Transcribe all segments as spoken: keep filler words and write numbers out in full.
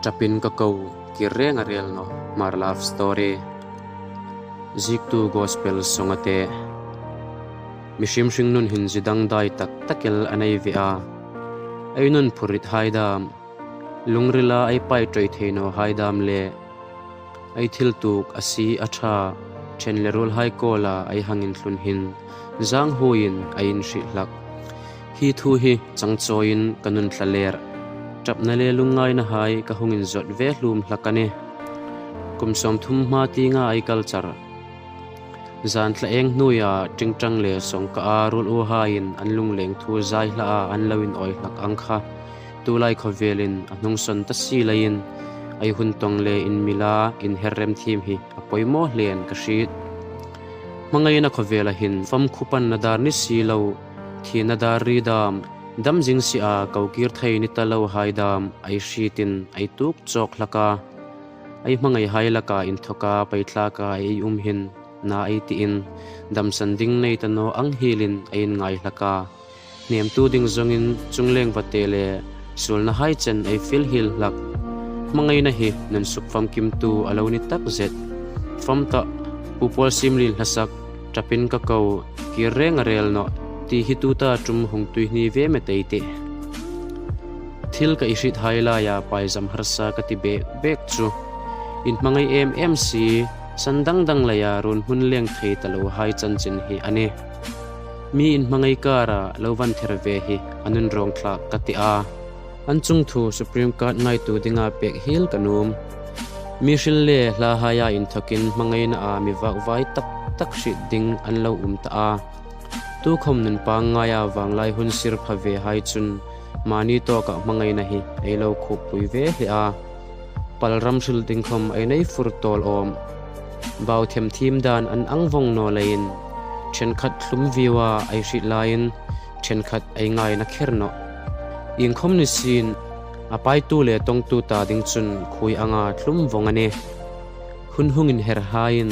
Ṭapin ka ko, kir reng a rel nawh, Hmar Love Story. Ziektu Gospel Songate. Mi hrim hring nun hin zie dangdai tak tak el a nei ve a. Ei nun phurrit hai dam, lungrila ei pai ṭoi thei naw hai dam le ei thil tuok a si a ṭha, ṭhen le ruol hai kawla ei hang inthlun hin, zang huoin ei inhriet hlak. Hi thu hi chang chawiin ka nun thlaler. Ṭapna le lungngaina hai ka hung inzawt ve hlum hlak a nih. Kum sawmthum hma tienga ei kal char. Zan tla eng hnuoia ṭingṭang le sawngkaa ruol u haiin an lungleng thu zai hlaa an lo inawi hlak ang kha, tulai khawvelin a hnungsawn ta si leiin, ei hun tawng le inmila inher remthiem hi a poimaw hlein ka hriet. Hmangaina khawvela hin famkhuo panna dar ni si lo, thina dar ri dam, dam zing si a ko kir thei ni ta lo hai dam ei hrietin ei tuok chawk hlak a. Ei hmangai hai laka inthoka paithlaka ei um hin, na ei tiin, damsan ding nei ta naw ang hielin ei inngai hlak a. Hnemtu ding zawngin chungleng vate le suolna hai chen ei fil hiel hlak. Hmangaina hi nun suk famkimtu a lo ni tak zet. Fam tah, Pu Paul Simlien hla sak, Ṭapin ka ko, kir reng a rel nawh, ti hi tuta ṭum hung tuihni ve met ei tih. Thil ka i hriet hai laia paizam harsa ka ti bek bek chu, inhmangai em em si, san dang dang leia run hmun leng thei ta lo hai chanchin hi a nih. Mi inhmangai kara lo van ther ve hi a nunrawng thlak ka ti a. An chungthu Supreme Court ngaitu dinga pek hiel ka nuom. Mi hril le hla haia inthokin hmangaina a mi vakvai tak tak hriet ding an lo um ta a. Tukhawm nun pangngaia vanglai hun sir pha ve hai chun, mani tawka hmangaina hi ei lo khuppui ve hle a. Pal ram hril ding khawm ei nei fur tawl awm. Bau themthiem dan an ang vawng naw leiin, ṭhenkhat thlum viua ei hriet laiin, ṭhenkhat ei ngaina kher nawh. Iengkhawm ni sien, a paitu le tawngtu ta ding chun khuoi anga thlum vawng a nih. Hun hung inher haiin,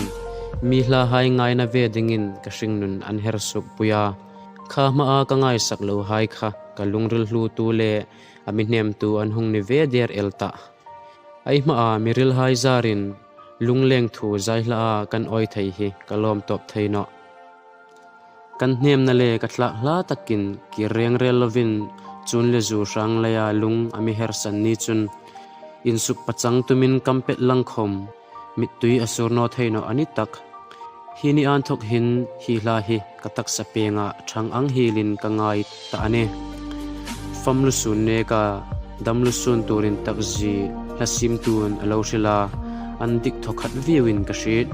mi hla hai ngaina ve dingin ka hringnun an her sukpui a. Kha hmaa ka ngaisak lo hai kha, ka lungril hlutu le a mi hnemtu an hung ni ve der el tah. Ei hmaa mi ril hai zarin, lungleng thu zai hlaa kan awi thei hi ka lawm tawp thei nawh. Kan hnemna le ka thlak hla takin kir reng rel lovin, chun le zu hrang leia lung a mi hersan ni chun, insuk pachang tumin kam pet lang khawm, mittui a sur naw thei nawh a ni tak. Hi ni inthok hin hi hla hi ka taksa penga ṭhang ang hielin ka ngai ta a nih. Fam lusun neka dam lusun turin tak zie hla siemtuin a lo hril a, an dik thaw khat vieuin ka hriet.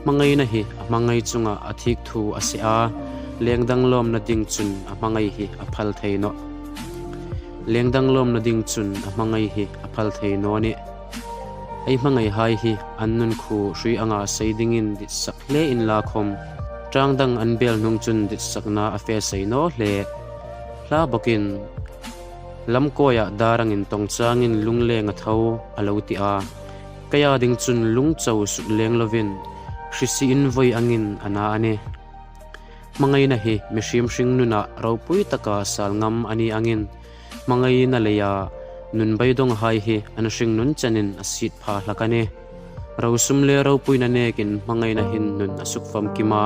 Hmangaina hi a hmangai chunga a thik thu a seh a, lengdang lawmna ding chun a hmangai hi a phal thei nawh. Lengdang lawmna ding chun a hmangai hi a phal thei naw nih. Ei hmangai hai hi an nun khuo hrui anga sei dingin ditsak hle inla khawm, ṭang dang an bel hnung chun ditsakna a fe sei naw hle. Hla bawkin, lam kawia dar angin tawng changin lungleng a tho a lo ti a. Keia ding chun lung chau suk leng lovin, hri si in voi angin a na a nih. Hmangaina hi mihriem hringnuna ropui taka sal ngam a ni angin, hmangaina leia nun beidawng hai hi an hringnun chenin a siet pha hlak a nih. Rosum le ropuina nekin hmangaina hin nun a suk famkim a.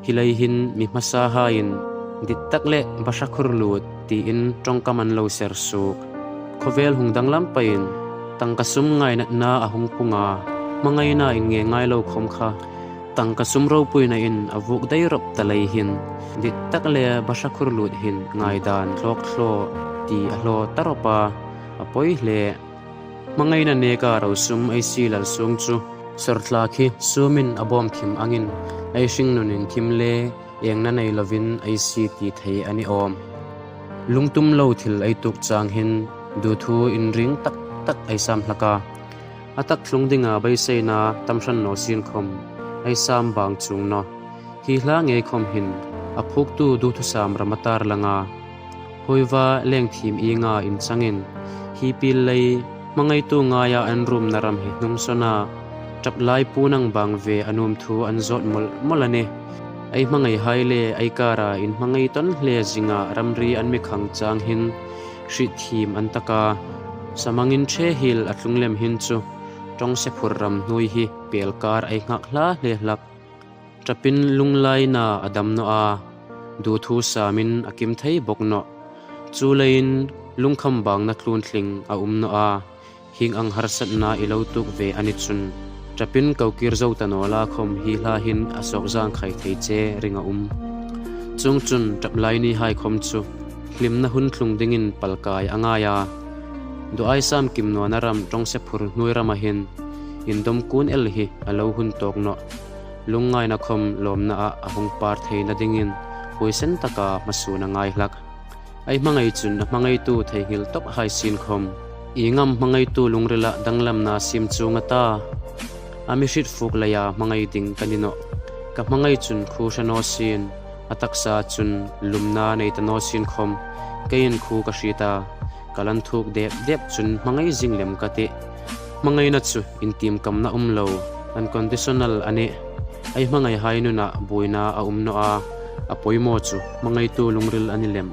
Hi lei hin mi hmasa haiin, dit tak le bahra khur lut, tiin ṭawngkam an lo ser suok. Khawvel hung danglam peiin, tangka sum ngainatna a hung pung a, hmangaina innge ngai lo khawm kha, tangka sum ropuinain a vuok dai rawp ta lei hin, dit tak le bahra khur lut hin ngaidan tlawk thlaw ti a hlaw ta rawp a, a poi hle. Hmangaina neka rosum ei sie lal sung chu, sawrthlak hi sumin a bawm thim angin, ei hringnun inthim le engna nei lovin ei sie ti thei a ni awm. Lungtum lo thil ei tuok chang hin, duthua inring tak tak ei sam hlak a. A tak tlung dinga beiseina tam hran naw sien khawm, ei sam bang chuong nawh. Hi hla ngei khawm hin, a phuoktu duthusam ram a tar lang a. Huoiva lengthiem ienga inchangin, hi pil lei, hmangaitu ngaia an rumna ram hi hnungsawn a, ṭap lai puon ang bang ve a nuom thu an zawt mawl mawl a nih. Ei hmangai hai le ei kara inhmangai tawn hle zinga ramri an mi khang chang hin, hrietthiem an tak a. Samangin ṭhe hiel a tlung lem hin chu, ṭawngse phur ram hnuoi hi pel kar ei nghak hla hle hlak. Ṭapin lunglai na a dam naw a, duthusam in a kim thei bawk nawh. Chuleiin lungkham bangna tluntling a um naw a, hieng ang harsatna i lo tuok ve a ni chun, ṭapin ko kir zo ta naw la khawm hi hla hin a sawk zang khai thei che ring a um. Chuongchun ṭap lai nihai khawm chu hlimna hun tlung dingin palkai a ngai a. Duai sam kim nawna ram ṭawngse phur hnuoi rama hin indawm kun el hi a lo hun tawk nawh. Lungngaina khawm lawmna a hung par theina dingin huoisen taka hmasuon a ngai hlak. Ei hmangai chun a hmangaitu theinghil tawp hai sien khawm, ieng am hmangaitu lungrila danglamna siem chuong a ta? A mi hriet fuk leia hmangai ding ka ni nawh. Ka hmangai chun khuo hre naw sien, a taksa chun lumna nei ta naw sien khawm, keiin khuo ka hriet a, ka lan thuok dep dep chun hmangai zing lem ka tih. Hmangaina chu intiem kamna um lo, unconditional a nih. Ei hmangaihai nuna buoina a um naw a, a poimaw chu hmangaitu lungril a ni lem.